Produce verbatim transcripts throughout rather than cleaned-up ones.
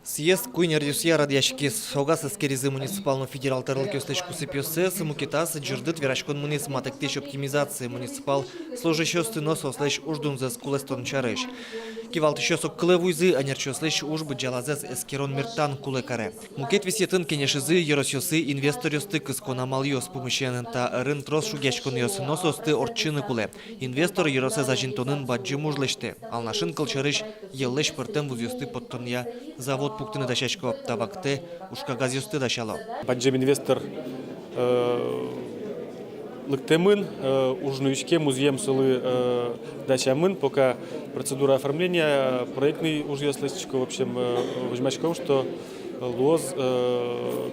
Съезд куинь ӧръёсъя радъяськиз. Огаз эскеризы муниципал но федерал тӧрлыкъёслэсь кусыпъёссэс, мукетаз ӟырдыт вераськон мынӥз матэктӥсь оптимизация, муниципал служащиосты но соослэсь уждунзэс кулэстон сярысь. Кивалтӥсьёс огкылэ вуизы, ӧнерчиослэсь уж быдӟалазэс эскерон-мерттан кулэ каре. Мукет висъетын кенешизы ёросъёсы инвесторъёсты кыскон амалъёс пумысен. Та ӧрын трос шугъяськонъёс, но соосты ортчыны кулэ. Инвестор ёросэз азинтонын бадӟым уж лэсьтэ. Алнашын, кылсярысь, йӧллэсь пӧртэм вузъёсты поттонъя завод пуктыны дасясько. Та вакытэ ужкагазъёсты дасяло. Бадӟым инвестор, э, лыктэмын, э, уж нуиське, музъем солы, э, дасямын, пока процедура оформления, э, проектный ужъёс лэсьтӥсько, в общем, э, возьмаськом, что луоз, э,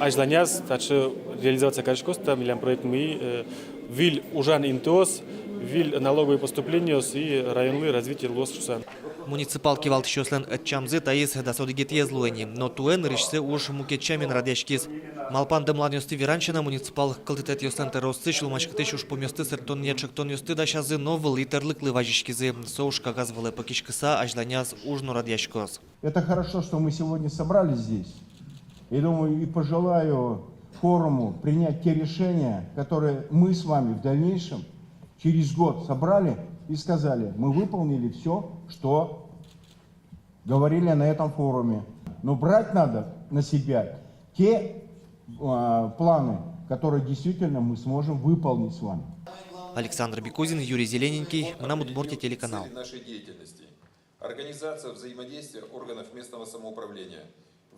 азьланяз таӵе реализоваться кариськоз та милям проектмы, э, выль ужан интыос, выль налоговый поступлениос и районлы развитие луоз шуса. Муниципал кивалтӥсьёслэн ӧтчамзы таиз дас одӥгетӥез луэ ни, но туэ нырысьсэ уж мукет сямен радъяськиз. Малпан-дэмланъёсты веран сяна, муниципал кылдытэтъёслэн тӧрооссы сюлмаськытӥсь ужпумъёсты сэрттонъя ӵектонъёсты дасязы но вылӥ тӧрлыклы вазиськизы. Со ужкагаз вылэ пыкиськыса азьланяз уж но радъяськоз. Это хорошо, что мы сегодня собрались здесь. И думаю, и пожелаю форуму принять те решения, которые мы с вами в дальнейшем, через год собрали и сказали, мы выполнили всё, что говорили на этом форуме. Но брать надо на себя те, а, планы, которые действительно мы сможем выполнить с вами. Александр Бекузин, Юрий Зелененький, «Мынам Удмуртие» телеканал. Организация взаимодействия органов местного самоуправления.